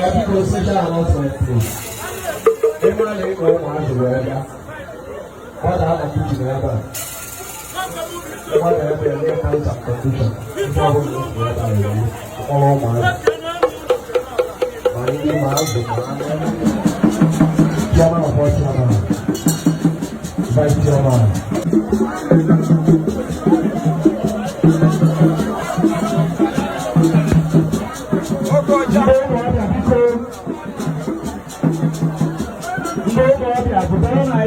Biko, special announcement, please. Ebe a na-ekpe ụmụazị wee bịa. Ọ ga-anọ kitchen ebe a. Ọ ga-ebe enye terms and condition. Ndị ọbụla esi ebe a eri, kpọrọ ụmụazị. Ma ndị ma azụ ma anụ. Chairman of all chairman. Vice chairman. Ndị ụmụọbịa, biko. Ndị ụmụọbịa pụtara na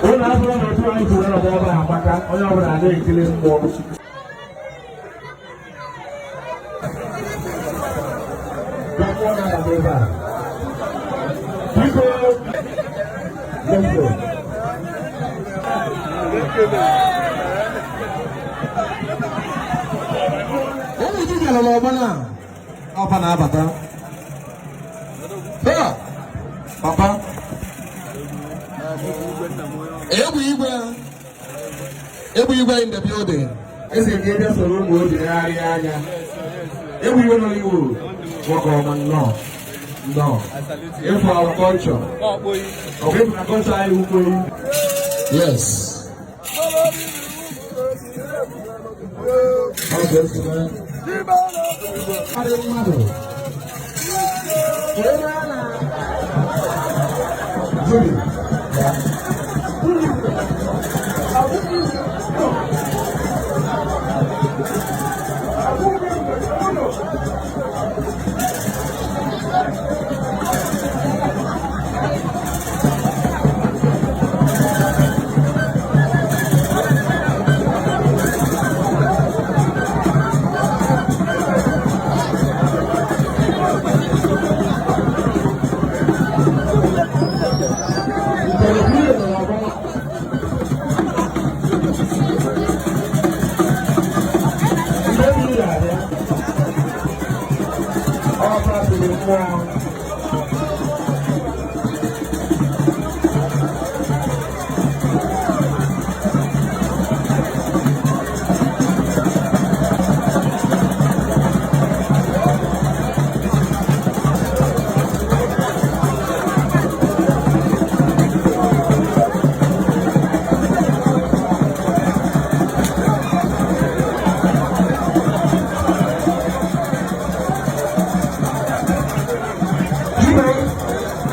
ụlọ abụrụ na otu anyị si were ọgbọ ọbụla amaka, onye ọbụla na-ekele mmụọ. Mmụọ na-abata ebe a. Biko, let's go. Ụmụ dibịa nọ n'ọgbọ na ọba na-abata. Taa, papa egwu igwe, egwu igwe in the building. Esi ka ebe soro ụmụ obi legharịa anya. Egwu igwe nọ n'iwu, nwoke ọma, nnọọ, nnọọ. Ịfụ our culture. Ọ bụ ịfụ na culture anyị ukwu. Yes. Ọ ga-esi mee. Karị mmadụ. Onye a na Judy, ya. Nke nọ n'ọgbọ. Mgbe mmiri ga-abịa, ọ pasịrị mmụọ.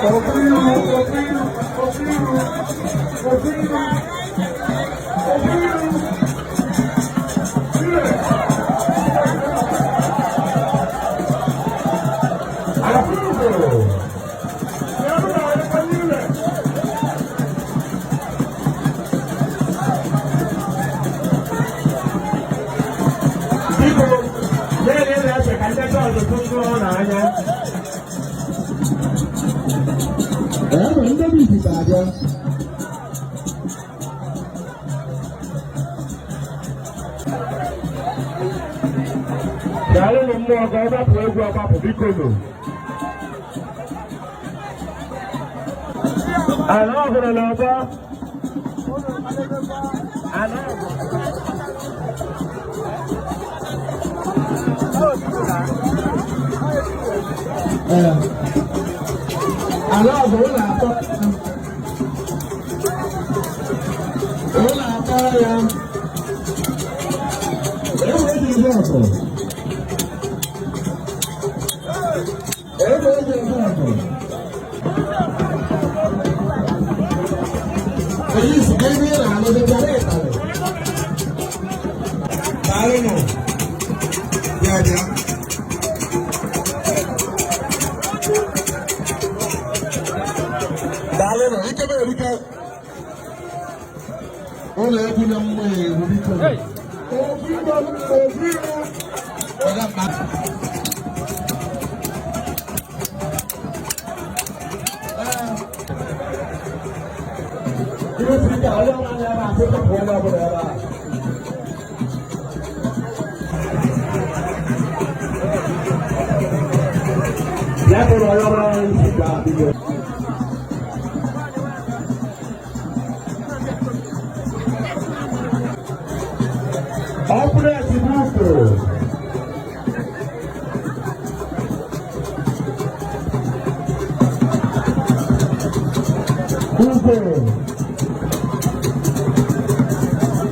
Obiru, Obiru, Obiru, Obiru, Obiru. Obiru. Biko, na-ele na-eche ka ndị chọọchị tụtụ ọ n'anya. Ee, ndị bụ ikuku abịa. Daalụnụ mmụọ ka ọ gbapụ egwu ọgbapụ, biko nụ. Ala ọhụrụ n'ọgbọ. Ala ọhụrụ. Ee. Ala ọgụ ụlọ atọ. Ụlọ atọ ya. Egbe eji ebe ọgụ. Egbe eji ebe ọgụ. Police ga ebe ị na-alụ dị bịara ịtarị. Daalụnụ. Bịa bịa. Daalụnụ, ikebe erike. Ụlọ egwu na mmụọ egwu, biko. Obiru, Obiru. Ọga mma. Ihe siri ike, onye ọbụla nọ ebe a, sị tọpụ onye ọbụla ebe a. Ya bụrụ onye ọbụla nọ n'isi ka biko. Ọpụresi buko. Buko.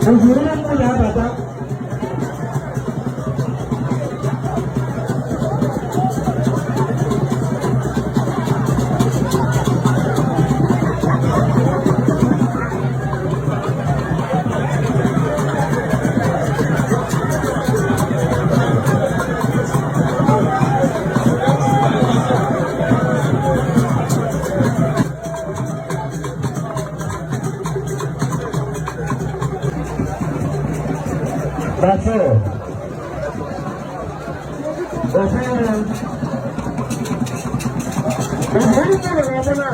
Ozuru mmụ na-abata. That's all. Obiru. Obiru mere ọbụla.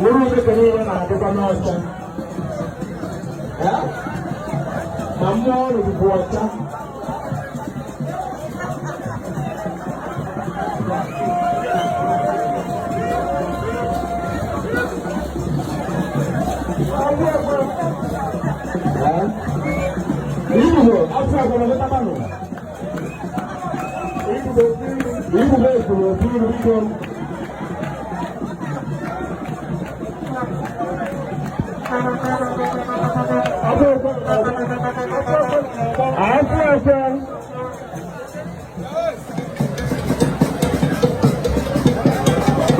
Mụrụ dịka niile na-adịkwa n'ọcha. Ma mmụọ ọrụ bụbu ọcha. Igbo afọ agọrọ Igbo ekwuru okwu biko. Afọ ekwe.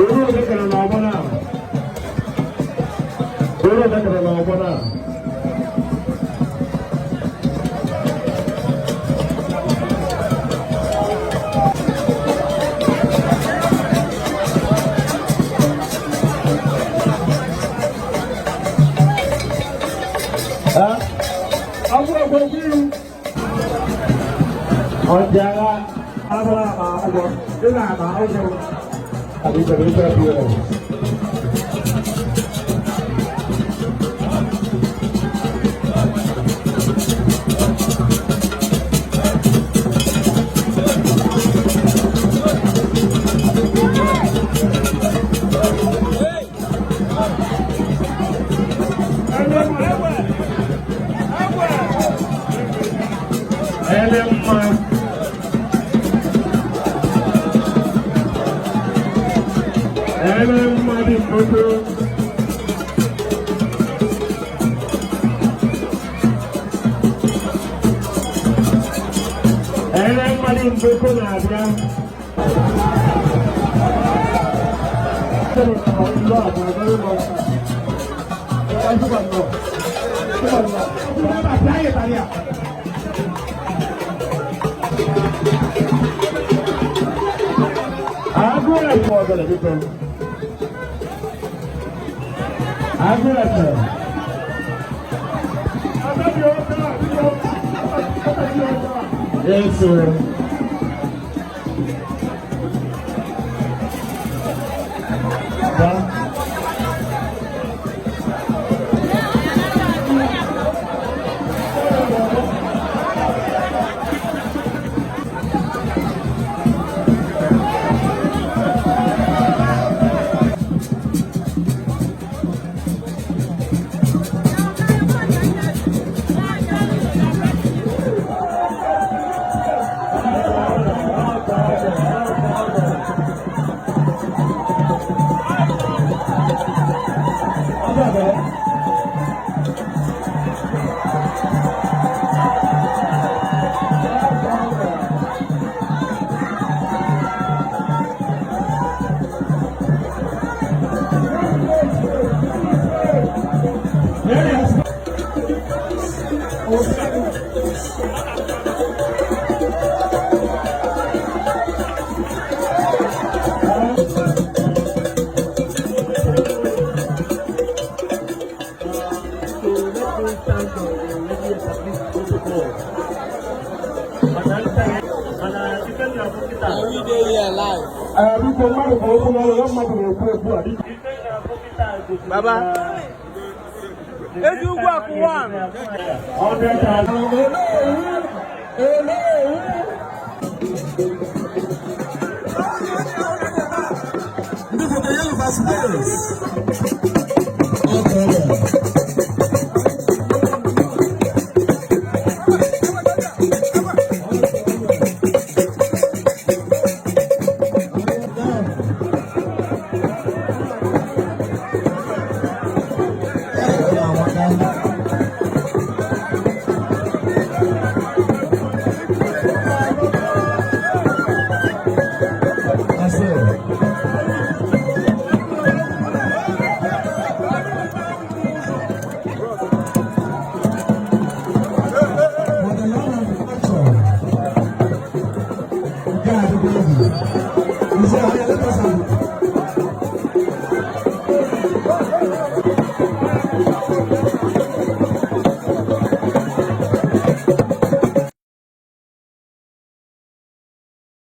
Uru dekere n'ọgbọ na. Uru dekere n'ọgbọ na. Ọ̀jàrá abúlé àmà ọgbọ nínú àmà ọgbọ àbí ìjọba ìjọba bí rẹ. Ele mma. Ele mmadụ mkpụtụ. Ele mmadụ mkpụtụ na-abịa. Agụụ ẹ̀fọ́ ọ̀gẹ̀dẹ̀ bíbẹ̀. Agụụ ẹ̀fọ́. Yes, sir. Da. Ee, biko, mmadụ bụ okwu n'ọrụ ya, mmadụ na-ekwu ekwu a dịka Baba. Ezi ugwu akụ one. 100,000. Onowu, Onowu. Ndị foto yellow space.